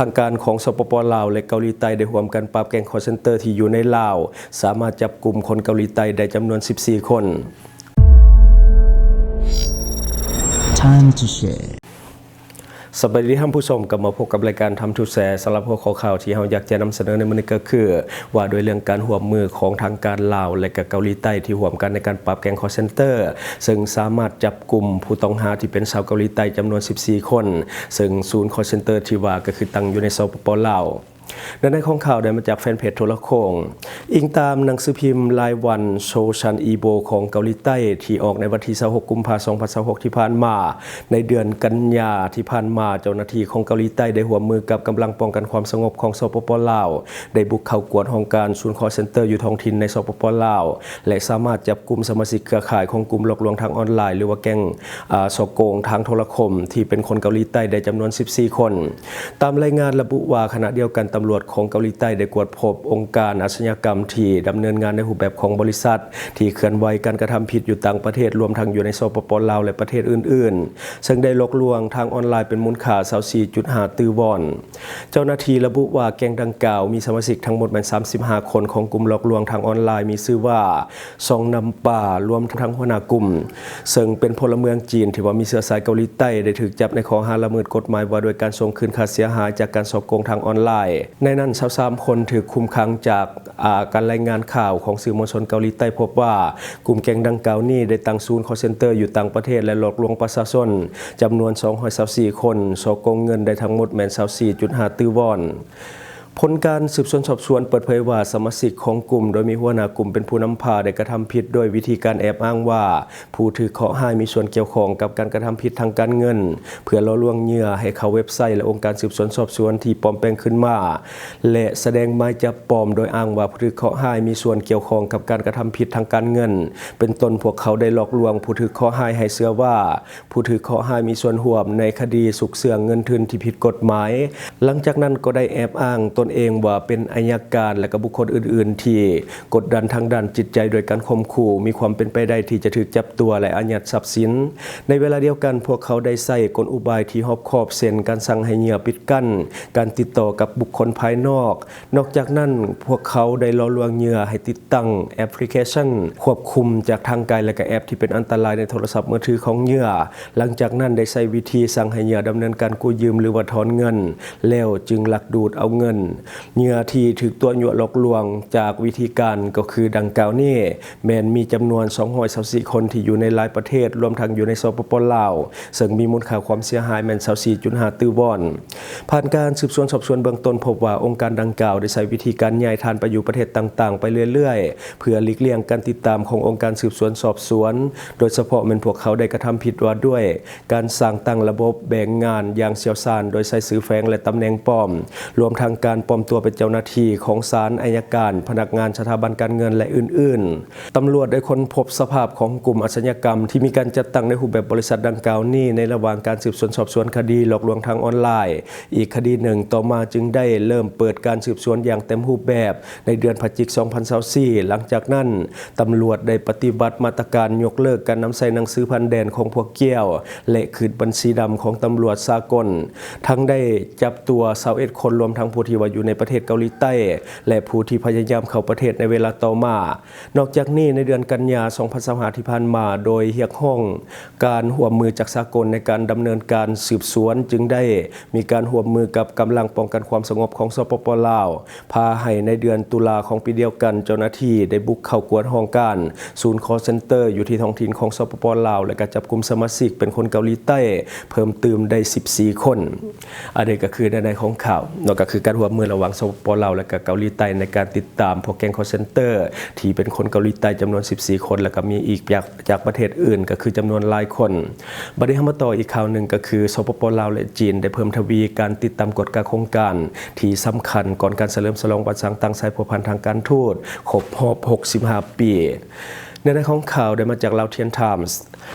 ທາງການຂອງ ສປປ ລາວ ແລະ ເກົາຫຼີໃຕ້ ໄດ້ຮ່ວມກັນປາບແກ້ງຄອລເຊັນເຕີທີ່ຢູ່ໃນລາວ, ສາມາດຈັບກຸມຄົນເກົາຫຼີໃຕ້ໄດ້ຈຳນວນສິບສີ່ຄົນ. Time to share. ສະບາຍດີທ່ານຜູ້ຊົມ, ກັບມາພົບກັບລາຍການ Time to Share. ສຳລັບຫົວຂໍ້ຂ່າວທີ່ເຮົາຢາກຈະນຳສະເໜີໃນມື້ນີ້ກໍຄື ວ່າດ້ວຍເລື່ອງການຮ່ວມມືຂອງທາງການລາວ ແລະ ກະເກົາຫຼີໃຕ້ ທີ່ຮ່ວມກັນໃນການປາບແກ້ງຄອລເຊັນເຕີ, ເຊິ່ງສາມາດຈັບກຸມຜູ້ຕ້ອງຫາທີ່ເປັນຊາວເກົາຫຼີໃຕ້ຈຳນວນສິບສີ່ຄົນ, ເຊິ່ງສູນຄອລເຊັນເຕີທີ່ວ່າກໍຄືຕັ້ງຢູ່ໃນ ສປປ ລາວ. ເນື້ອໃນຂອງຂ່າວໄດ້ມາຈາກແຟນເພຈໂທລະໂຄ່ງ. ອີງຕາມໜັງສືພິມລາຍວັນ ໂຊຊັນອີໂບ ຂອງເກົາຫຼີໃຕ້ ທີ່ອອກໃນວັນທີຊາວຫົກ ກຸມພາ ສອງພັນຊາວຫົກ ທີ່ຜ່ານມາ, ໃນເດືອນກັນຍາທີ່ຜ່ານມາ, ເຈົ້າໜ້າທີ່ຂອງເກົາຫຼີໃຕ້ໄດ້ຮ່ວມມືກັບກຳລັງປ້ອງກັນຄວາມສະຫງົບຂອງ ສປປ ລາວ ໄດ້ບຸກເຂົ້າກວດຫ້ອງການສູນຄອລເຊັນເຕີຢູ່ທ້ອງຖິ່ນໃນ ສປປ ລາວ ແລະ ສາມາດຈັບກຸມສະມາຊິກເຄືອຂ່າຍຂອງກຸ່ມຫຼອກລວງທາງອອນລາຍ ຫຼືວ່າແກ້ງ ອາ ສໍ້ໂກງທາງໂທລະຄົມ ທີ່ເປັນຄົນເກົາຫຼີໃຕ້ໄດ້ຈຳນວນສິບສີ່ຄົນ. ຕາມລາຍງານລະບຸວ່າ ຂະນະດຽວກັນ ຕຳຫຼວດຂອງເກົາຫຼີໃຕ້ໄດ້ກວດພົບອົງການອາຊະຍາກຳທີ່ດຳເນີນງານໃນຮູບແບບຂອງບໍລິສັດ ທີ່ເຄື່ອນໄຫວການກະທຳຜິດຢູ່ຕ່າງປະເທດ, ລວມທັງຢູ່ໃນ ສປປ ລາວ ແລະ ປະເທດອື່ນໆ, ເຊິ່ງໄດ້ຫຼອກລວງທາງອອນລາຍເປັນມູນຄ່າຊາວສີ່ຈຸດຫ້າຕື້ວອນ. ເຈົ້າໜ້າທີ່ລະບຸວ່າ ແກ້ງດັ່ງກ່າວມີສະມາຊິກທັງໝົດແມ່ນສາມສິບຫ້າຄົນ, ຂອງກຸ່ມຫຼອກລວງທາງອອນລາຍມີຊື່ວ່າ ຊອງນຳປາ ລວມທັງຫົວໜ້າກຸ່ມ ເຊິ່ງເປັນພົນລະເມືອງຈີນທີ່ວ່າມີເຊື້ອສາຍເກົາຫຼີໃຕ້ ໄດ້ຖືກຈັບໃນຂໍ້ຫາລະເມີດກົດໝາຍວ່າດ້ວຍການສົ່ງຄືນຄ່າເສຍຫາຍຈາກການສໍ້ໂກງທາງອອນລາຍ. ໃນນັ້ນ ຊາວສາມຄົນຖືກຄຸມຂັງ. ຈາກ ອາ ການລາຍງານຂ່າວຂອງສື່ມວນຊົນເກົາຫຼີໃຕ້ພົບວ່າ ກຸ່ມແກ້ງດັ່ງກ່າວນີ້ໄດ້ຕັ້ງສູນຄອລເຊັນເຕີຢູ່ຕ່າງປະເທດ ແລະ ຫຼອກລວງປະຊາຊົນຈຳນວນສອງຮ້ອຍຊາວສີ່ຄົນ, ສໍ້ໂກງເງິນໄດ້ທັງໝົດແມ່ນຊາວສີ່ຈຸດຫ້າຕື້ວອນ. ຜົນການສືບສວນສອບສວນເປີດເຜີຍວ່າ ສະມາຊິກຂອງກຸ່ມ ໂດຍມີຫົວໜ້າກຸ່ມເປັນຜູ້ນຳພາ ໄດ້ກະທຳຜິດດ້ວຍວິທີການແອບອ້າງວ່າ ຜູ້ຖືກເຄາະຮ້າຍມີສ່ວນກ່ຽວຂ້ອງກັບການກະທຳຜິດທາງການເງິນ ເພື່ອຫຼໍ່ລວງເຫຍື່ອໃຫ້ເຂົ້າເວັບໄຊ ແລະ ອົງການສືບສວນສອບສວນທີ່ປອມແປງຂຶ້ນມາ ແລະ ສະແດງໝາຍຈັບປອມ ໂດຍອ້າງວ່າຜູ້ຖືກເຄາະຮ້າຍມີສ່ວນກ່ຽວຂ້ອງກັບການກະທຳຜິດທາງການເງິນ. ເປັນຕົ້ນ, ພວກເຂົາໄດ້ຫຼອກລວງຜູ້ຖືກເຄາະຮ້າຍໃຫ້ເຊື່ອວ່າ ຜູ້ຖືກເຄາະຮ້າຍມີສ່ວນຮ່ວມໃນຄະດີຊຸກເຊື່ອງເງິນທຶນທີ່ຜິດກົດໝາຍ. ຫຼັງຈາກນັ້ນກໍໄດ້ແອບອ້າງຕົນເອງວ່າເປັນໄອຍະການ ແລະ ກະບຸກຄົນອື່ນໆທີ່ກົດດັນທາງດ້ານຈິດໃຈໂດຍການຂົ່ມຂູ່, ມີຄວາມເປັນໄປໄດ້ທີ່ຈະຖືກຈັບຕົວ ແລະ ອາຍັດຊັບສິນ. ໃນເວລາດຽວກັນ, ພວກເຂົາໄດ້ໃຊ້ກົນອຸບາຍທີ່ຮອບຄອບ ເຊັ່ນ ການສັ່ງໃຫ້ເຫຍື່ອປິດກັ້ນ, ການຕິດຕໍ່ກັບບຸກຄົນພາຍນອກ. ນອກຈາກນັ້ນ, ພວກເຂົາໄດ້ຫຼໍ່ລວງເຫຍື່ອໃຫ້ຕິດຕັ້ງແອັບພລິເຄຊັນຄວບຄຸມຈາກທາງໄກ ແລະ ກະແອັບທີ່ເປັນອັນຕະລາຍໃນໂທລະສັບມືຖືຂອງເຫຍື່ອ. ຫຼັງຈາກນັ້ນໄດ້ໃຊ້ວິທີສັ່ງໃຫ້ເຫຍື່ອດຳເນີນການກູ້ຢືມ ຫຼືວ່າຖອນເງິນ ແລ້ວຈຶ່ງລັກດູດເອົາເງິນ. ເຫຍື່ອທີ່ຖືກຕົວະຍົວະຫຼອກລວງຈາກວິທີການກໍຄືດັ່ງກ່າວນີ້ ແມ່ນມີຈຳນວນສອງຮ້ອຍຊາວສີ່ຄົນທີ່ຢູ່ໃນຫຼາຍປະເທດ, ລວມທັງຢູ່ໃນ ສປປ ລາວ, ເຊິ່ງມີມູນຄ່າຄວາມເສຍຫາຍແມ່ນຊາວສີ່ຈຸດຫ້າຕື້ວອນ. ຜ່ານການສືບສວນສອບສວນເບື້ອງຕົ້ນພົບວ່າ ອົງການດັ່ງກ່າວໄດ້ໃຊ້ວິທີການຍ້າຍຖານໄປຢູ່ປະເທດຕ່າງໆໄປເລື້ອຍໆ ເພື່ອຫຼີກລ່ຽງການຕິດຕາມຂອງອົງການສືບສວນສອບສວນ, ໂດຍສະເພາະແມ່ນພວກເຂົາໄດ້ກະທຳຜິດວ່າດ້ວຍ ການສ້າງຕັ້ງລະບົບແບ່ງງານຢ່າງຊ່ຽວຊານໂດຍໃຊ້ຊື່ແຝງ ແລະ ຕຳແໜ່ງປອມ, ລວມທັງການປອມຕົວເປັນເຈົ້າໜ້າທີ່ຂອງສານ, ໄອຍະການ, ພະນັກງານສະຖາບັນການເງິນ ແລະ ອື່ນໆ. ຕຳຫຼວດໄດ້ຄົ້ນພົບສະພາບຂອງກຸ່ມອາຊະຍາກຳທີ່ມີການຈັດຕັ້ງໃນຮູບແບບບໍລິສັດດັ່ງກ່າວນີ້ ໃນລະຫວ່າງການສືບສວນສອບສວນຄະດີຫຼອກລວງທາງອອນລາຍ. ອີກຄະດີໜຶ່ງຕໍ່ມາຈຶ່ງໄດ້ເລີ່ມເປີດການສືບສວນຢ່າງເຕັມຮູບແບບ ໃນເດືອນພະຈິກ ສອງພັນຊາວສີ່. ຫຼັງຈາກນັ້ນ, ຕຳຫຼວດໄດ້ປະຕິບັດມາດຕະການຍົກເລີກການນຳໃຊ້ໜັງສືຜ່ານແດນຂອງພວກກຽວ ແລະ ຂືດບັນຊີດຳຂອງຕຳຫຼວດສາກົນ, ທັງໄດ້ຈັບຕົວຊາວເອັດຄົນ, ລວມທັງຜູ້ທີ່ວ່າຢູ່ໃນປະເທດເກົາຫຼີໃຕ້ ແລະ ຜູ້ທີ່ພະຍາຍາມເຂົ້າປະເທດໃນເວລາຕໍ່ມາ. ນອກຈາກນີ້, ໃນເດືອນກັນຍາ ສອງພັນຊາວຫ້າ ທີ່ຜ່ານມາ, ໂດຍຮຽກຮ້ອງການຮ່ວມມືຈາກສາກົນໃນການດຳເນີນການສືບສວນ, ຈຶ່ງໄດ້ ມີການຮ່ວມມືກັບກຳລັງປ້ອງກັນຄວາມສະຫງົບຂອງ ສປປ ລາວ, ພາໃຫ້ໃນເດືອນຕຸລາຂອງປີດຽວກັນ, ເຈົ້າໜ້າທີ່ໄດ້ບຸກເຂົ້າກວດຫ້ອງການສູນຄອລເຊັນເຕີຢູ່ທີ່ທ້ອງຖິ່ນຂອງ ສປປ ລາວ ແລະ ກໍຈັບກຸມສະມາຊິກເປັນຄົນເກົາຫຼີໃຕ້ເພີ່ມຕື່ມໄດ້ສິບສີ່ຄົນ. ອັນນີ້ກໍຄືໃນ ໃນຂອງຂ່າວເນາະ, ກໍຄືການຮ່ວມມືລະຫວ່າງ ສປປ ລາວ ແລະ ກໍເກົາຫຼີໃຕ້ ໃນການຕິດຕາມພວກແກ້ງຄອລເຊັນເຕີທີ່ເປັນຄົນເກົາຫຼີໃຕ້ຈຳນວນສິບສີ່ຄົນ, ແລ້ວກໍມີອີກຈາກ ຈາກປະເທດອື່ນກໍຄືຈຳນວນຫຼາຍຄົນ. ບັດນີ້ເຮົາມາຕໍ່ອີກຂ່າວໜຶ່ງ ກໍຄື ສປປ ລາວ ແລະ ຈີນ ໄດ້ເພີ່ມທະວີການຕິດຕາມກວດກາໂຄງການທີ່ສຳຄັນ ກ່ອນການສະເຫຼີມສະຫຼອງວັນສ້າງຕັ້ງສາຍພົວພັນທາງການທູດຄົບຮອບຫົກສິບຫ້າປີ. ເນື້ອໃນຂອງຂ່າວໄດ້ມາຈາກ Laotian Times.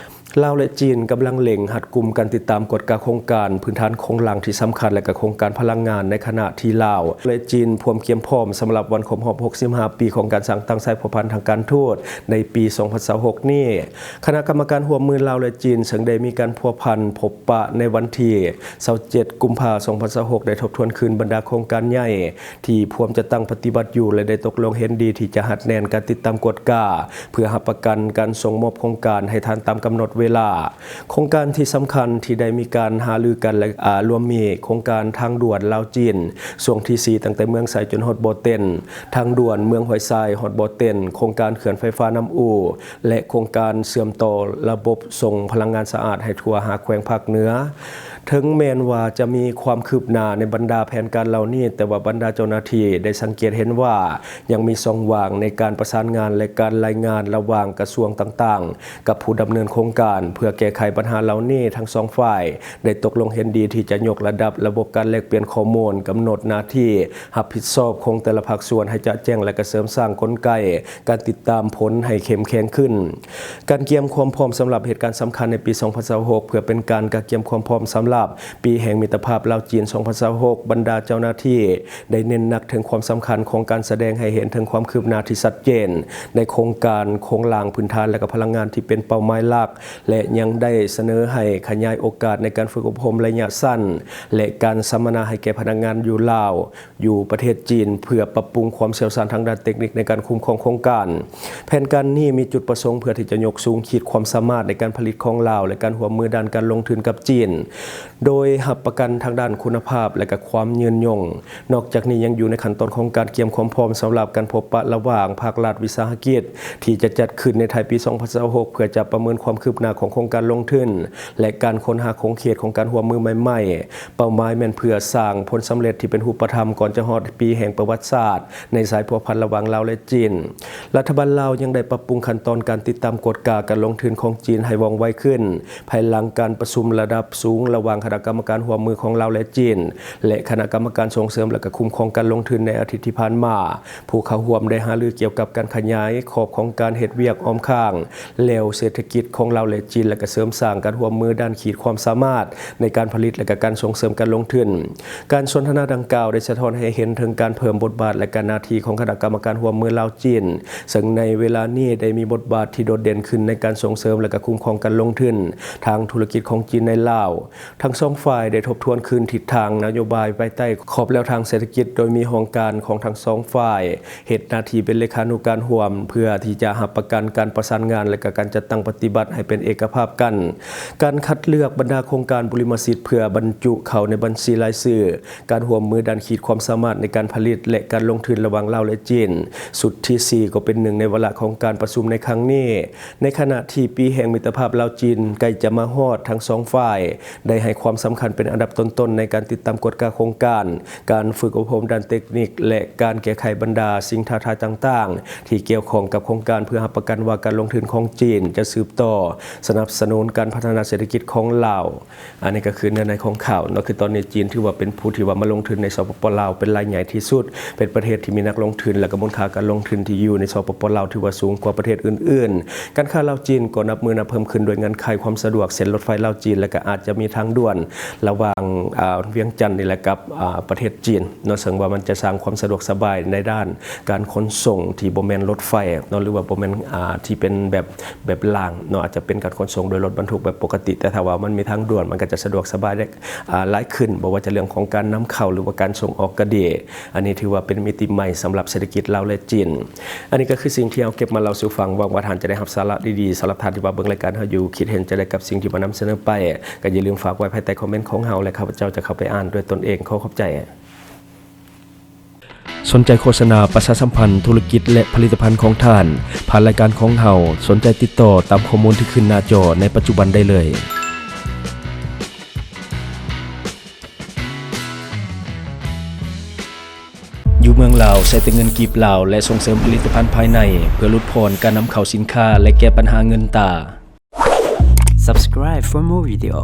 ລາວ ແລະ ຈີນ ກຳລັງເລັ່ງຮັດກຸມການຕິດຕາມກວດກາໂຄງການພື້ນຖານໂຄງລ່າງທີ່ສຳຄັນ ແລະ ກະໂຄງການພະລັງງານ ໃນຂະນະທີ່ລາວ ແລະ ຈີນ ພວມກຽມພ້ອມສຳລັບວັນຄົບຮອບ ຫົກສິບຫ້າ ປີຂອງການສ້າງຕັ້ງສາຍພົວພັນທາງການທູດ ໃນປີສອງພັນຊາວຫົກນີ້. ຄະນະກຳມະການຮ່ວມມືລາວ ແລະ ຈີນ ເຊິ່ງໄດ້ມີການພົວພັນພົບປະໃນວັນທີຊາວເຈັດ ກຸມພາ ສອງພັນຊາວຫົກ ໄດ້ທົບທວນຄືນບັນດາໂຄງການໃຫຍ່ ທີ່ພວມຈັດຕັ້ງປະຕິບັດຢູ່ ແລະ ໄດ້ຕົກລົງເຫັນດີທີ່ຈະຮັດແໜ້ນການຕິດຕາມກວດກາ ເພື່ອຮັບປະກັນການສົ່ງມອບໂຄງການໃຫ້ທັນຕາມກຳນົດເວລາ. ໂຄງການທີ່ສຳຄັນທີ່ໄດ້ມີການຫາລືກັນ ແລະ ອາ ລວມມີໂຄງການທາງດ່ວນລາວ-ຈີນ ຊ່ວງທີສີ່ ຕັ້ງແຕ່ເມືອງໄຊຈົນຮອດບໍ່ເຕັນ, ທາງດ່ວນເມືອງຫ້ວຍຊາຍຮອດບໍ່ເຕັນ, ໂຄງການເຂື່ອນໄຟຟ້ານ້ຳອູ ແລະ ໂຄງການເຊື່ອມຕໍ່ລະບົບສົ່ງພະລັງງານສະອາດໃຫ້ທົ່ວຫ້າແຂວງພາກເໜືອ. ເຖິງແມ່ນວ່າຈະມີຄວາມຄືບໜ້າໃນບັນດາແຜນການເຫຼົ່ານີ້, ແຕ່ວ່າບັນດາເຈົ້າໜ້າທີ່ໄດ້ສັງເກດເຫັນວ່າຍັງມີຊ່ອງວ່າງໃນການປະສານງານ ແລະ ການລາຍງານລະຫວ່າງກະຊວງຕ່າງໆ ກັບຜູ້ດຳເນີນໂຄງການ. ເພື່ອແກ້ໄຂບັນຫາເຫຼົ່ານີ້, ທັງສອງຝ່າຍໄດ້ຕົກລົງເຫັນດີທີ່ຈະຍົກລະດັບລະບົບການແລກປ່ຽນຂໍ້ມູນ, ກຳນົດໜ້າທີ່ຮັບຜິດຊອບຂອງແຕ່ລະພາກສ່ວນໃຫ້ຈະແຈ້ງ ແລະ ກະເສີມສ້າງກົນໄກ ການຕິດຕາມຜົນໃຫ້ເຂັ້ມແຂງຂຶ້ນ. ການກຽມຄວາມພ້ອມສຳລັບເຫດການສຳຄັນໃນປີສອງພັນຊາວຫົກ ເພື່ອເປັນການກະກຽມຄວາມພ້ອມສຳລັບປີແຫ່ງມິດຕະພາບລາວ-ຈີນ ສອງພັນຊາວຫົກ, ບັນດາເຈົ້າໜ້າທີ່ໄດ້ເນັ້ນໜັກເຖິງຄວາມສຳຄັນຂອງການສະແດງໃຫ້ເຫັນເຖິງຄວາມຄືບໜ້າທີ່ຊັດເຈນໃນໂຄງການໂຄງລ່າງພື້ນຖານ ແລະ ກະພະລັງງານທີ່ເປັນເປົ້າໝາຍຫຼັກ ແລະ ຍັງໄດ້ສະເໜີໃຫ້ຂະຫຍາຍໂອກາດໃນການຝຶກອົບຮົມໄລຍະສັ້ນ ແລະ ການສຳມະນາໃຫ້ແກ່ພະນັກງານຢູ່ລາວ ຢູ່ປະເທດຈີນ ເພື່ອປັບປຸງຄວາມຊ່ຽວຊານທາງດ້ານເຕັກນິກໃນການຄຸ້ມຄອງໂຄງການ. ແຜນການນີ້ມີຈຸດປະສົງເພື່ອທີ່ຈະຍົກສູງຂີດຄວາມສາມາດໃນການຜະລິດຂອງລາວ ແລະ ການຮ່ວມມືດ້ານການລົງທຶນກັບຈີນ, ໂດຍຮັບປະກັນທາງດ້ານຄຸນນະພາບ ແລະ ກະຄວາມຍືນຍົງ. ນອກຈາກນີ້ຍັງຢູ່ໃນຂັ້ນຕອນຂອງການກຽມຄວາມພ້ອມສຳລັບການພົບປະລະຫວ່າງພາກລັດວິສາຫະກິດ ທີ່ຈະຈັດຂຶ້ນໃນທ້າຍປີສອງພັນຊາວຫົກ ເພື່ອຈະປະເມີນຄວາມຄືບໜ້າຂອງໂຄງການລົງທຶນ ແລະ ການຄົ້ນຫາຂົງເຂດຂອງການຮ່ວມມືໃໝ່ໆ. ເປົ້າໝາຍແມ່ນເພື່ອສ້າງຜົນສຳເລັດທີ່ເປັນຮູບປະທຳ ກ່ອນຈະຮອດປີແຫ່ງປະຫວັດສາດໃນສາຍພົວພັນລະຫວ່າງລາວ ແລະ ຈີນ. ລັດຖະບານລາວຍັງໄດ້ປັບປຸງຂັ້ນຕອນການຕິດຕາມກວດກາການລົງທຶນຂອງຈີນໃຫ້ວ່ອງໄວຂຶ້ນ ພາຍຫຼັງການປະຊຸມລະດັບສູງລະຫວ່າງຄະນະກຳມະການຮ່ວມມືຂອງລາວ ແລະ ຈີນ ແລະ ຄະນະກຳມະການສົ່ງເສີມ ແລະ ກະຄຸ້ມຄອງການລົງທຶນໃນອາທິດທີ່ຜ່ານມາ. ຜູ້ເຂົ້າຮ່ວມໄດ້ຫາລືກ່ຽວກັບການຂະຫຍາຍຂອບຂອງການເຮັດວຽກອ້ອມຂ້າງ ແລວເສດຖະກິດຂອງລາວ ແລະ ຈີນ ແລະ ກະເສີມສ້າງການຮ່ວມມືດ້ານຂີດຄວາມສາມາດໃນການຜະລິດ ແລະ ກະການສົ່ງເສີມການລົງທຶນ. ການສົນທະນາດັ່ງກ່າວໄດ້ສະທ້ອນໃຫ້ເຫັນເຖິງການເພີ່ມບົດບາດ ແລະ ກະໜ້າທີ່ຂອງຄະນະກຳມະການຮ່ວມມືລາວ-ຈີນ, ເຊິ່ງໃນເວລານີ້ໄດ້ມີບົດບາດທີ່ໂດດເດັ່ນຂຶ້ນໃນການສົ່ງເສີມ ແລະ ກະຄຸ້ມຄອງການລົງທຶນທາງທຸລະກິດຂອງຈີນໃນລາວ. ທັງສອງຝ່າຍໄດ້ທົບທວນຄືນທິດທາງນະໂຍບາຍພາຍໃຕ້ຂອບແລວທາງເສດຖະກິດ, ໂດຍມີຫ້ອງການຂອງທັງສອງຝ່າຍ ເຮັດໜ້າທີ່ເປັນເລຂານຸການຮ່ວມ ເພື່ອທີ່ຈະຮັບປະກັນການປະສານງານ ແລະ ກະການຈັດຕັ້ງປະຕິບັດໃຫ້ເປັນເອກະພາບກັນ. ການຄັດເລືອກບັນດາໂຄງການບຸລິມະສິດເພື່ອບັນຈຸເຂົ້າໃນບັນຊີລາຍຊື່ການຮ່ວມມືດ້ານຂີດຄວາມສາມາດໃນການຜະລິດ ແລະ ການລົງທຶນລະຫວ່າງລາວ ແລະ ຈີນ ຊຸດທີສີ່ ກໍເປັນໜຶ່ງໃນວາລະຂອງການປະຊຸມໃນຄັ້ງນີ້. ໃນຂະນະທີ່ປີແຫ່ງມິດຕະພາບລາວ-ຈີນໃກ້ຈະມາຮອດ, ທັງສອງຝ່າຍ ໄດ້ໃຫ້ຄວາມສຳຄັນເປັນອັນດັບຕົ້ນໆໃນການຕິດຕາມກວດກາໂຄງການ, ການຝຶກອົບຮົມດ້ານເຕັກນິກ ແລະ ການແກ້ໄຂບັນດາສິ່ງທ້າທາຍຕ່າງໆທີ່ກ່ຽວຂ້ອງກັບໂຄງການ ເພື່ອຮັບປະກັນວ່າການລົງທຶນຂອງຈີນຈະສືບຕໍ່ສະໜັບສະໜູນການພັດທະນາເສດຖະກິດຂອງລາວ. ອັນນີ້ກໍຄືເນື້ອໃນຂອງຂ່າວເນາະ, ຄືຕອນນີ້ຈີນຖືວ່າເປັນຜູ້ທີ່ວ່າມາລົງທຶນໃນ ສປປ ລາວ ເປັນລາຍໃຫຍ່ທີ່ສຸດ, ເປັນປະເທດທີ່ມີນັກລົງທຶນ ແລະ ກໍມູນຄ່າການລົງທຶນທີ່ຢູ່ໃນ ສປປ ລາວ ຖືວ່າສູງກວ່າປະເທດອື່ນໆ. ການຄ້າລາວ-ຈີນກໍນັບມື້ນັບເພີ່ມຂຶ້ນດ້ວຍເງື່ອນໄຂຄວາມສະດວກ ເຊັ່ນລົດໄຟລາວ-ຈີນ ແລະ ກໍອາດຈະມີທາງດ່ວນລະຫວ່າງ ອາ ວຽງຈັນນີ້ແຫຼະກັບ ອາ ປະເທດຈີນເນາະ, ເຊິ່ງວ່າມັນຈະສ້າງຄວາມສະດວກສະບາຍໃນດ້ານການຂົນສົ່ງທີ່ບໍ່ແມ່ນລົດໄຟເນາະ ຫຼືວ່າບໍ່ແມ່ນ ອາ ທີ່ເປັນແບບ ແບບລາງເນາະ, ອາດຈະເປັນການຂົນສົ່ງໂດຍລົດບັນທຸກແບບປົກກະຕິ, ແຕ່ຖ້າວ່າມັນມີທາງດ່ວນ ມັນກໍຈະສະດວກສະບາຍໄດ້ ອາ ຫຼາຍຂຶ້ນ, ບໍ່ວ່າຈະເລື່ອງຂອງການນຳເຂົ້າ ຫຼືວ່າການສົ່ງອອກກໍດີ. ອັນນີ້ຖືວ່າເປັນມິຕິໃໝ່ສຳລັບເສດຖະກິດລາວ ແລະ ຈີນ. ອັນນີ້ກໍຄືສິ່ງທີ່ເຮົາເກັບມາເລົ່າສູ່ຟັງ. ຫວັງວ່າທ່ານຈະໄດ້ຮັບສາລະດີໆ. ສຳລັບທ່ານທີ່ວ່າເບິ່ງລາຍການເຮົາຢູ່, ຄິດເຫັນຈັ່ງໃດກັບສິ່ງທີ່ວ່ານຳສະເໜີໄປ, ກໍຢ່າລືມຝາກໄວ້ພາຍໃຕ້ຄອມເມັນຂອງເຮົາ ແລະ ຂ້າພະເຈົ້າຈະເຂົ້າໄປອ່ານດ້ວຍຕົນເອງ. ຂໍຂອບໃຈ. ສົນໃຈໂຄສະນາປະຊາສຳພັນທຸລະກິດ ແລະ ຜະລິດຕະພັນຂອງທ່ານ ຜ່ານລາຍການຂອງເຮົາ, ສົນໃຈຕິດຕໍ່ຕາມຂໍ້ມູນທີ່ຂຶ້ນໜ້າຈໍໃນປັດຈຸບັນໄດ້ເລີຍ. ຢູ່ເມືອງລາວ ໃຊ້ແຕ່ເງິນກີບລາວ ແລະ ສົ່ງເສີມຜະລິດຕະພັນພາຍໃນ ເພື່ອຫຼຸດຜ່ອນການນຳເຂົ້າສິນຄ້າ ແລະ ແກ້ບັນຫາເງິນຕາ. Subscribe for more video.